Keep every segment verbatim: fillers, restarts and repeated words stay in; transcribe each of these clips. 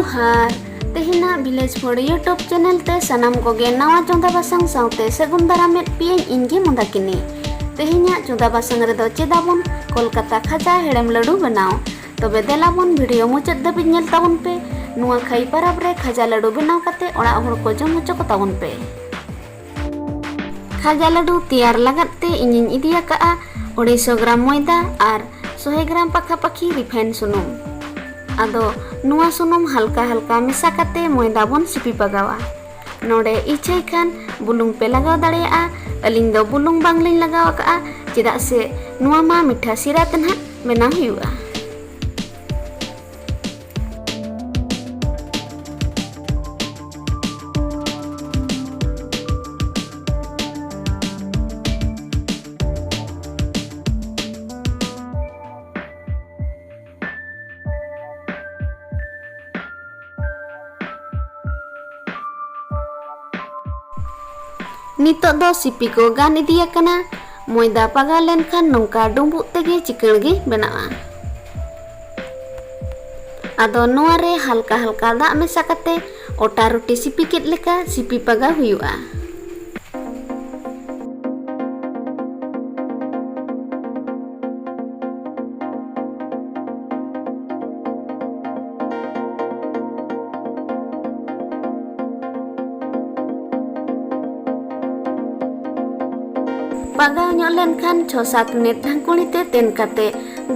ᱟᱨ ᱛᱮᱦᱮᱧᱟᱜ Village Food YouTube channel ᱛᱮ ᱥᱟᱱᱟᱢ ᱠᱚᱜᱮ ᱱᱟᱣᱟ ᱪᱚᱸᱫᱟ ᱵᱟᱥᱟᱝ ᱥᱟᱶᱛᱮ ᱥᱟᱹᱜᱩᱱ ᱫᱟᱨᱟᱢᱮᱫ ᱯᱮᱭᱟᱹᱧ ᱤᱧ ᱜᱮ ᱢᱚᱫᱟᱠᱤᱱᱤ᱾ ᱛᱮᱦᱮᱧᱟᱜ ᱪᱚᱸᱫᱟ ᱵᱟᱥᱟᱝ ᱨᱮᱫᱚ ᱪᱮᱫᱟᱵᱚᱱ ᱠᱳᱞᱠᱟᱛᱟ ᱠᱷᱟᱡᱟ ᱦᱮᱲᱮᱢ ᱞᱟᱹᱰᱩ ᱵᱮᱱᱟᱣ᱾ ᱛᱚᱵᱮ ᱫᱮᱞᱟ ᱵᱚᱱ video ᱢᱩᱪᱟᱹᱫ ᱫᱷᱟᱹᱵᱤᱡ ᱧᱮᱞ ᱛᱟᱵᱚᱱ ᱯᱮ᱾ ᱱᱚᱣᱟ ᱠᱷᱟᱹᱭ ᱯᱟᱨᱟᱵᱽ ᱨᱮ ᱠᱷᱟᱡᱟ ᱞᱟᱹᱰᱩ ᱵᱮᱱᱟᱣ ᱠᱟᱛᱮ ᱚᱲᱟᱜ ᱦᱚᱲ ᱠᱚ ᱡᱚᱢ ᱦᱚᱪᱚ ᱠᱚ ᱛᱟᱵᱚᱱ ᱯᱮ᱾ ᱠᱷᱟᱡᱟ ᱞᱟᱹᱰᱩ ᱛᱮᱭᱟᱨ ᱞᱟᱜᱟᱫ ᱛᱮ ᱤᱧᱤᱧ ᱤᱫᱤ ᱟᱠᱟᱫᱼᱟ ᱟᱹᱲᱟᱹᱭᱥᱚ ᱜᱨᱟᱢ ᱢᱚᱭᱫᱟ ᱟᱨ ᱥᱚᱭ ᱜᱨᱟᱢ ᱯᱟᱠᱷᱟ ᱯᱟᱠᱷᱤ refined ᱥᱩᱱᱩᱢ᱾ ᱟᱫᱚ ᱱᱚᱣᱟ ᱥᱩᱱᱩᱢ ᱦᱟᱞᱠᱟ ᱦᱟᱞᱠᱟ ᱢᱮᱥᱟ ᱠᱟᱛᱮ ᱢᱚᱭᱫᱟ ᱵᱚᱱ ᱥᱤᱯᱤ ᱯᱟᱜᱟᱣᱟ᱾ ᱱᱚᱰᱮ ᱤᱪᱷᱟᱹᱭ ᱠᱷᱟᱱ ᱵᱩᱞᱩᱝ ᱯᱮ ᱞᱟᱜᱟᱣ ᱫᱟᱲᱮᱭᱟᱜᱼᱟ᱾ ᱟᱹᱞᱤᱧ ᱫᱚ ᱵᱩᱞᱩᱝ ᱵᱟᱝᱞᱤᱧ ᱞᱟᱜᱟᱣ ᱟᱠᱟᱫᱼᱟ, ᱪᱮᱫᱟᱜ ᱥᱮ ᱱᱚᱣᱟ ᱢᱟ ᱢᱤᱴᱷᱟ ᱥᱤᱨᱟ ᱛᱮ ᱱᱟᱦᱟᱜ ᱵᱮᱱᱟᱣ ᱦᱩᱭᱩᱜᱼᱟ᱾ ᱱᱤᱛᱚᱜ ᱫᱚ ᱥᱤᱯᱤ ᱠᱚ ᱜᱟᱱ ᱤᱫᱤ ᱟᱠᱟᱱᱟ᱾ ᱢᱚᱭᱫᱟ ᱯᱟᱜᱟᱣ ᱞᱮᱱᱠᱷᱟᱱ ᱱᱚᱝᱠᱟ ᱰᱩᱸᱵᱩᱜ ᱛᱮᱜᱮ ᱪᱤᱠᱟᱹᱬ ᱜᱮ ᱵᱮᱱᱟᱜᱼᱟ᱾ ᱟᱫᱚ ᱱᱚᱣᱟ ᱨᱮ ᱦᱟᱞᱠᱟ ᱦᱟᱞᱠᱟ ᱫᱟᱜ ᱢᱮᱥᱟ ᱠᱟᱛᱮ ᱚᱴᱟ ᱨᱩᱴᱤ ᱥᱤᱯᱤ ᱠᱮᱫ ᱞᱮᱠᱟ ᱥᱤᱯᱤ ᱯᱟᱜᱟᱣ ᱦᱩᱭᱩᱜᱼᱟ᱾ ᱯᱟᱜᱟᱣ ᱧᱚᱜ ᱞᱮᱱᱠᱷᱟᱱ ᱪᱷᱚ ᱥᱟᱛ ᱢᱤᱱᱤᱴ ᱰᱷᱟᱝᱠᱩᱲᱤ ᱛᱮ ᱛᱮᱱ ᱠᱟᱛᱮ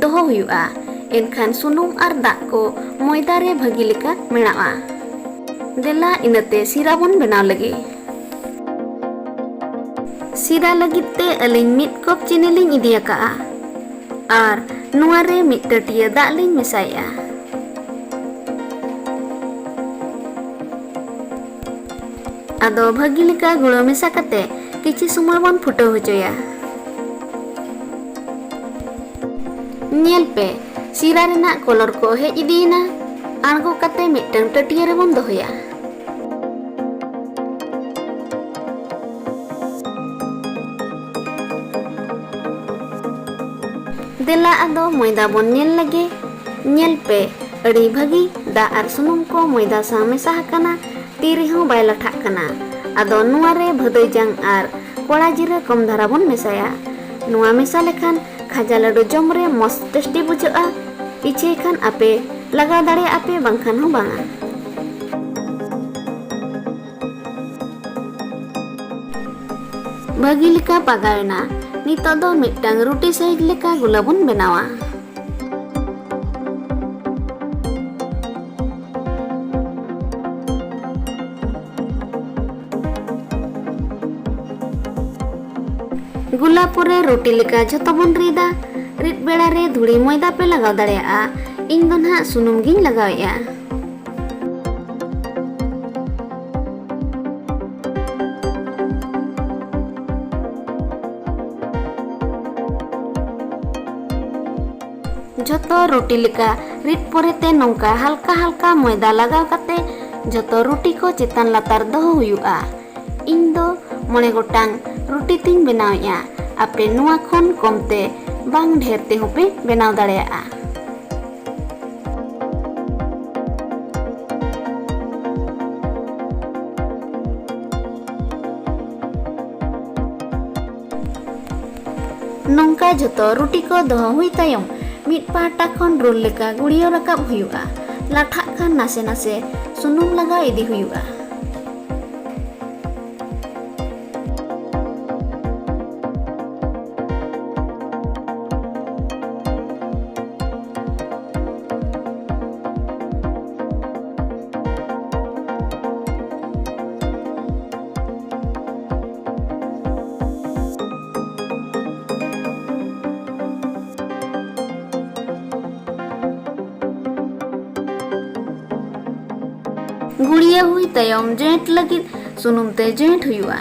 ᱫᱚᱦᱚ ᱦᱩᱭᱩᱜᱼᱟ᱾ ᱮᱱᱠᱷᱟᱱ ᱥᱩᱱᱩᱢ ᱟᱨ ᱫᱟᱜ ᱠᱚ ᱢᱚᱭᱫᱟ ᱨᱮ ᱵᱷᱟᱹᱜᱤ ᱞᱮᱠᱟ ᱢᱮᱲᱟᱜᱼᱟ᱾ ᱫᱮᱞᱟ ᱤᱱᱟᱹᱛᱮ ᱥᱤᱨᱟ ᱵᱚᱱ ᱵᱮᱱᱟᱣ ᱞᱮᱜᱮ᱾ ᱥᱤᱨᱟ ᱞᱟᱹᱜᱤᱫ ᱛᱮ ᱟᱹᱞᱤᱧ ᱢᱤᱫ ᱠᱚᱯ ᱪᱤᱱᱤ ᱞᱤᱧ ᱤᱫᱤ ᱟᱠᱟᱫᱼᱟ ᱟᱨ ᱱᱚᱣᱟ ᱨᱮ ᱢᱤᱫ ᱴᱟᱹᱴᱭᱟᱹ ᱫᱟᱜ ᱞᱤᱧ ᱢᱮᱥᱟᱭᱮᱫᱼᱟ᱾ ᱟᱫᱚ ᱵᱷᱟᱹᱜᱤ ᱞᱮᱠᱟ ᱜᱩᱲᱟᱹ ᱢᱮᱥᱟ ᱠᱟᱛᱮ ᱠᱤᱪᱷᱤ ᱥᱚᱢᱚᱭ ᱵᱚᱱ ᱯᱷᱩᱴᱟᱹᱣ ᱦᱚᱪᱚᱭᱟ᱾ ᱧᱮᱞ ᱯᱮ, ᱥᱤᱨᱟ ᱨᱮᱱᱟᱜ ᱠᱚᱞᱚᱨ ᱠᱚ ᱦᱮᱡ ᱤᱫᱤᱭᱮᱱᱟ᱾ ᱟᱬᱜᱚ ᱠᱟᱛᱮ ᱢᱤᱫᱴᱟᱝ ᱴᱟᱹᱴᱭᱟᱹ ᱨᱮᱵᱚᱱ ᱫᱚᱦᱚᱭᱟ᱾ ᱫᱮᱞᱟ ᱟᱫᱚ ᱢᱚᱭᱫᱟ ᱵᱚᱱ ᱧᱮᱞ ᱞᱮᱜᱮ᱾ ᱧᱮᱞ ᱯᱮ, ᱟᱹᱰᱤ ᱵᱷᱟᱹᱜᱤ ᱫᱟᱜ ᱟᱨ ᱥᱩᱱᱩᱢ ᱠᱚ ᱢᱚᱭᱫᱟ ᱥᱟᱶ ᱢᱮᱥᱟ ᱟᱠᱟᱱᱟ, ᱛᱤ ᱨᱮᱦᱚᱸ ᱵᱟᱭ ᱞᱟᱴᱷᱟᱜ ᱠᱟᱱᱟ᱾ ᱟᱫᱚ ᱱᱚᱣᱟ ᱨᱮ ᱵᱷᱟᱹᱫᱟᱹᱭ ᱡᱟᱝ ᱟᱨ ᱠᱚᱲᱟ ᱡᱤᱨᱟᱹ ᱠᱚᱢ ᱫᱷᱟᱨᱟ ᱵᱚᱱ ᱢᱮᱥᱟᱭᱟ᱾ ᱱᱚᱣᱟ ᱢᱮᱥᱟ ᱞᱮᱠᱷᱟᱱ ᱠᱷᱟᱡᱟ ᱞᱟᱹᱰᱩ ᱡᱚᱢ ᱨᱮ ᱢᱚᱡᱽ ᱴᱮᱥᱴᱤ ᱵᱩᱡᱷᱟᱹᱜᱼᱟ᱾ ᱤᱪᱷᱟᱹᱭ ᱠᱷᱟᱱ ᱟᱯᱮ ᱞᱟᱜᱟᱣ ᱫᱟᱲᱮᱭᱟᱜᱼᱟ ᱯᱮ, ᱵᱟᱝᱠᱷᱟᱱ ᱦᱚᱸ ᱵᱟᱝᱟ᱾ ᱵᱷᱟᱹᱜᱤ ᱞᱮᱠᱟ ᱯᱟᱜᱟᱣ ᱮᱱᱟ᱾ ᱱᱤᱛᱚᱜ ᱫᱚ ᱢᱤᱫᱴᱟᱝ ᱨᱩᱴᱤ ᱥᱟᱭᱤᱡ ᱞᱮᱠᱟ ᱜᱩᱞᱟᱹ ᱵᱚᱱ ᱵᱮᱱᱟᱣᱟ᱾ ᱜᱩᱞᱟ ᱯᱚᱨᱮ ᱨᱩᱴᱤ ᱞᱮᱠᱟ ᱡᱷᱚᱛᱚ ᱵᱚᱱ ᱨᱤᱫᱟ᱾ ᱨᱤᱫ ᱵᱮᱲᱟ ᱨᱮ ᱫᱷᱩᱲᱤ ᱢᱚᱭᱫᱟ ᱯᱮ ᱞᱟᱜᱟᱣ ᱫᱟᱲᱮᱭᱟᱜᱼᱟ, ᱤᱧ ᱫᱚ ᱱᱟᱦᱟᱜ ᱥᱩᱱᱩᱢ ᱜᱤᱧ ᱞᱟᱜᱟᱣᱮᱫᱼᱟ᱾ ᱡᱷᱚᱛᱚ ᱨᱩᱴᱤ ᱞᱮᱠᱟ ᱨᱤᱫ ᱯᱚᱨᱮᱛᱮ ᱱᱚᱝᱠᱟ ᱦᱟᱞᱠᱟ ᱦᱟᱞᱠᱟ ᱢᱚᱭᱫᱟ ᱞᱟᱜᱟᱣ ᱠᱟᱛᱮ ᱡᱷᱚᱛᱚ ᱨᱩᱴᱤ ᱠᱚ ᱪᱮᱛᱟᱱ ᱞᱟᱛᱟᱨ ᱫᱚᱦᱚ ᱦᱩᱭᱩᱜᱼᱟ᱾ ᱤᱧ ᱫᱚ ᱢᱚᱬᱮ ᱜᱚᱴᱟᱝ ᱨᱩᱴᱤ ᱛᱤᱧ ᱵᱮᱱᱟᱣᱮᱫᱼᱟ᱾ ᱟᱯᱮ ᱱᱚᱣᱟ ᱠᱷᱚᱱ ᱠᱚᱢᱛᱮ ᱵᱟᱝ ᱰᱷᱮᱨ ᱛᱮᱦᱚᱸ ᱯᱮ ᱵᱮᱱᱟᱣ ᱫᱟᱲᱮᱭᱟᱜᱼᱟ᱾ ᱱᱚᱝᱠᱟ ᱡᱷᱚᱛᱚ ᱨᱩᱴᱤ ᱠᱚ ᱫᱚᱦᱚ ᱦᱩᱭ ᱛᱟᱭᱚᱢ, ᱢᱤᱫ ᱯᱟᱦᱴᱟ ᱠᱷᱚᱱ ᱨᱳᱞ ᱞᱮᱠᱟ ᱜᱩᱲᱭᱟᱹᱣ ᱨᱟᱠᱟᱵ ᱦᱩᱭᱩᱜᱼᱟ᱾ ᱞᱟᱴᱷᱟᱜ ᱠᱷᱟᱱ ᱱᱟᱥᱮ ᱱᱟᱥᱮ ᱥᱩᱱᱩᱢ ᱞᱟᱜᱟᱣ ᱤᱫᱤ ᱦᱩᱭᱩᱜᱼᱟ᱾ ᱜᱩᱲᱭᱟᱹ ᱦᱩᱭ ᱛᱟᱭᱚᱢ ᱡᱚᱭᱮᱱᱴ ᱞᱟᱹᱜᱤᱫ ᱥᱩᱱᱩᱢ ᱛᱮ ᱡᱚᱭᱮᱱᱴ ᱦᱩᱭᱩᱜᱼᱟ᱾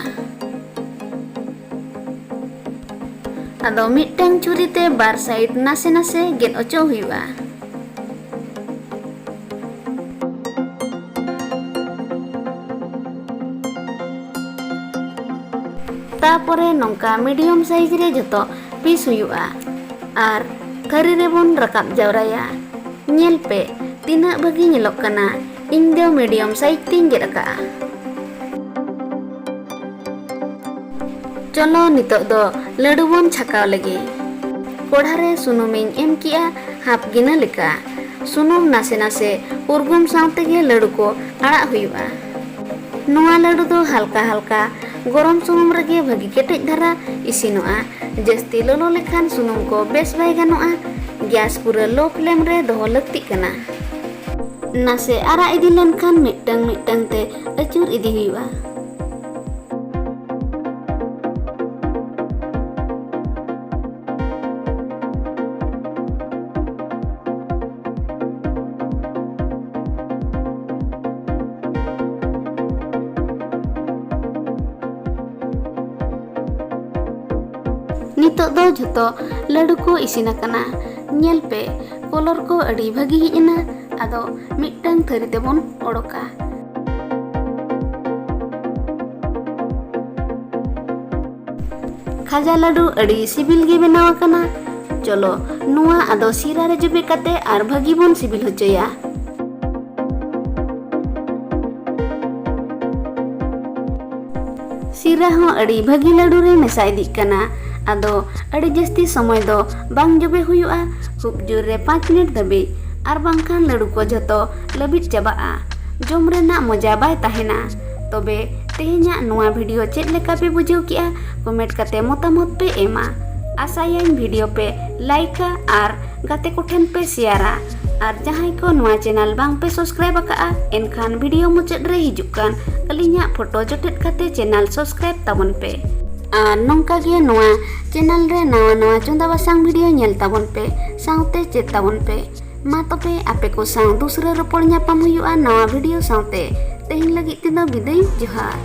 ᱟᱫᱚ ᱢᱤᱫᱴᱟᱝ ᱪᱷᱩᱨᱤ ᱛᱮ ᱵᱟᱨ ᱥᱟᱭᱤᱰ ᱱᱟᱥᱮ ᱱᱟᱥᱮ ᱜᱮᱫ ᱚᱪᱚᱜ ᱦᱩᱭᱩᱜᱼᱟ᱾ ᱛᱟᱯᱚᱨᱮ ᱱᱚᱝᱠᱟ ᱢᱤᱰᱤᱭᱟᱢ ᱥᱟᱭᱤᱡ ᱨᱮ ᱡᱷᱚᱛᱚ ᱯᱤᱥ ᱦᱩᱭᱩᱜᱼᱟ ᱟᱨ ᱛᱷᱟᱹᱨᱤ ᱨᱮᱵᱚᱱ ᱨᱟᱠᱟᱵ ᱡᱟᱣᱨᱟᱭᱟ᱾ ᱧᱮᱞ ᱯᱮ, ᱛᱤᱱᱟᱹᱜ ᱵᱷᱟᱹᱜᱤ ᱧᱮᱞᱚᱜ ᱠᱟᱱᱟ᱾ ᱤᱧ ᱫᱚ medium size ᱛᱤᱧ ᱜᱮᱫ ᱟᱠᱟᱫᱼᱟ᱾ ᱪᱚᱞᱚ, ᱱᱤᱛᱚᱜ ᱫᱚ ᱞᱟᱹᱰᱩ ᱵᱚᱱ ᱪᱷᱟᱠᱟᱣ ᱞᱮᱜᱮ᱾ ᱠᱚᱲᱦᱟ ᱨᱮ ᱥᱩᱱᱩᱢᱤᱧ ᱮᱢ ᱠᱮᱜᱼᱟ, half ᱜᱤᱱᱟᱹ ᱞᱮᱠᱟ᱾ ᱥᱩᱱᱩᱢ ᱱᱟᱥᱮ ᱱᱟᱥᱮ ᱩᱨᱜᱩᱢ ᱥᱟᱶ ᱛᱮᱜᱮ ᱞᱟᱹᱰᱩ ᱠᱚ ᱟᱲᱟᱜ ᱦᱩᱭᱩᱜᱼᱟ᱾ ᱱᱚᱣᱟ ᱞᱟᱹᱰᱩ ᱫᱚ ᱦᱟᱞᱠᱟ ᱦᱟᱞᱠᱟ ᱜᱚᱨᱚᱢ ᱥᱩᱱᱩᱢ ᱨᱮᱜᱮ ᱵᱷᱟᱹᱜᱤ ᱠᱮᱴᱮᱡ ᱫᱷᱟᱨᱟ ᱤᱥᱤᱱᱚᱜᱼᱟ᱾ ᱡᱟᱹᱥᱛᱤ ᱞᱚᱞᱚ ᱞᱮᱠᱷᱟᱱ ᱥᱩᱱᱩᱢ ᱠᱚ ᱵᱮᱥ ᱵᱟᱭ ᱜᱟᱱᱚᱜᱼᱟ᱾ ᱜᱮᱥ ᱯᱩᱨᱟᱹ low flame ᱨᱮ ᱫᱚᱦᱚ ᱞᱟᱹᱠᱛᱤᱜ ᱠᱟᱱᱟ᱾ ᱱᱟᱥᱮ ᱟᱨᱟᱜ ᱤᱫᱤ ᱞᱮᱱᱠᱷᱟᱱ ᱢᱤᱫᱴᱟᱝ ᱢᱤᱫᱴᱟᱝ ᱛᱮ ᱟᱹᱪᱩᱨ ᱤᱫᱤ ᱦᱩᱭᱩᱜᱼᱟ᱾ ᱱᱤᱛᱚᱜ ᱫᱚ ᱡᱷᱚᱛᱚ ᱞᱟᱹᱰᱩ ᱠᱚ ᱤᱥᱤᱱ ᱟᱠᱟᱱᱟ᱾ ᱧᱮᱞ ᱯᱮ, colour ᱠᱚ ᱟᱹᱰᱤ ᱵᱷᱟᱹᱜᱤ ᱦᱮᱡ ᱮᱱᱟ᱾ ᱟᱫᱚ ᱢᱤᱫᱴᱟᱝ ᱛᱷᱟᱹᱨᱤ ᱛᱮᱵᱚᱱ ᱚᱰᱚᱠᱟ᱾ ᱠᱷᱟᱡᱟ ᱞᱟᱹᱰᱩ ᱟᱹᱰᱤ ᱥᱤᱵᱤᱞ ᱜᱮ ᱵᱮᱱᱟᱣ ᱟᱠᱟᱱᱟ᱾ ᱪᱚᱞᱚ, ᱱᱚᱣᱟ ᱟᱫᱚ ᱥᱤᱨᱟ ᱨᱮ ᱡᱚᱵᱮ ᱠᱟᱛᱮ ᱟᱨ ᱵᱷᱟᱹᱜᱤ ᱵᱚᱱ ᱥᱤᱵᱤᱞ ᱦᱚᱪᱚᱭᱟ᱾ ᱥᱤᱨᱟ ᱦᱚᱸ ᱟᱹᱰᱤ ᱵᱷᱟᱹᱜᱤ ᱞᱟᱹᱰᱩ ᱨᱮ ᱢᱮᱥᱟ ᱤᱫᱤᱜ ᱠᱟᱱᱟ᱾ ᱟᱫᱚ ᱟᱹᱰᱤ ᱡᱟᱹᱥᱛᱤ ᱥᱚᱢᱚᱭ ᱫᱚ ᱵᱟᱝ ᱡᱚᱵᱮ ᱦᱩᱭᱩᱜᱼᱟ, ᱠᱷᱩᱵ ᱡᱳᱨ ᱨᱮ ᱯᱟᱸᱪ ᱢᱤᱱᱤᱴ ᱫᱷᱟᱹᱵᱤᱡ, ᱟᱨ ᱵᱟᱝᱠᱷᱟᱱ ᱞᱟᱹᱰᱩ ᱠᱚ ᱡᱷᱚᱛᱚ ᱞᱟᱹᱵᱤᱫ ᱪᱟᱵᱟᱜᱼᱟ, ᱡᱚᱢ ᱨᱮᱱᱟᱜ ᱢᱚᱡᱟ ᱵᱟᱭ ᱛᱟᱦᱮᱱᱟ᱾ ᱛᱚᱵᱮ ᱛᱮᱦᱮᱧᱟᱜ ᱱᱚᱣᱟ video ᱪᱮᱫ ᱞᱮᱠᱟ ᱯᱮ ᱵᱩᱡᱷᱟᱹᱣ ᱠᱮᱜᱼᱟ, comment ᱠᱟᱛᱮ ᱢᱚᱛᱟᱢᱚᱛ ᱯᱮ ᱮᱢᱟ᱾ ᱟᱥᱟᱭᱟᱹᱧ video ᱯᱮ like ᱟ ᱟᱨ ᱜᱟᱛᱮ ᱠᱚᱴᱷᱮᱱ ᱯᱮ share ᱟ᱾ ᱟᱨ ᱡᱟᱦᱟᱸᱭ ᱠᱚ ᱱᱚᱣᱟ channel ᱵᱟᱝ ᱯᱮ subscribe ᱟᱠᱟᱫᱼᱟ, ᱮᱱᱠᱷᱟᱱ video ᱢᱩᱪᱟᱹᱫ ᱨᱮ ᱦᱤᱡᱩᱜ ᱠᱟᱱ ᱟᱹᱞᱤᱧᱟᱜ photo ᱡᱚᱴᱮᱫ ᱠᱟᱛᱮ channel subscribe ᱛᱟᱵᱚᱱ ᱯᱮ᱾ ᱟᱨ ᱱᱚᱝᱠᱟ ᱜᱮ ᱱᱚᱣᱟ channel ᱨᱮ ᱱᱟᱣᱟ ᱱᱟᱣᱟ ᱪᱚᱸᱫᱟ ᱵᱟᱥᱟᱝ video ᱧᱮᱞ ᱛᱟᱵᱚᱱ ᱯᱮ, ᱥᱟᱶᱛᱮ ᱪᱮᱫ ᱛᱟᱵᱚᱱ ᱯᱮ᱾ ᱢᱟ ᱛᱚᱵᱮ ᱟᱯᱮ ᱠᱚ ᱥᱟᱶ ᱫᱩᱥᱨᱟᱹ ᱨᱚᱯᱚᱲ ᱧᱟᱯᱟᱢ ᱦᱩᱭᱩᱜᱼᱟ ᱱᱟᱣᱟ video ᱥᱟᱶᱛᱮ᱾ ᱛᱮᱦᱮᱧ ᱞᱟᱹᱜᱤᱫ ᱛᱮᱫᱚ ᱵᱤᱫᱟᱹᱭ, ᱡᱚᱦᱟᱨ᱾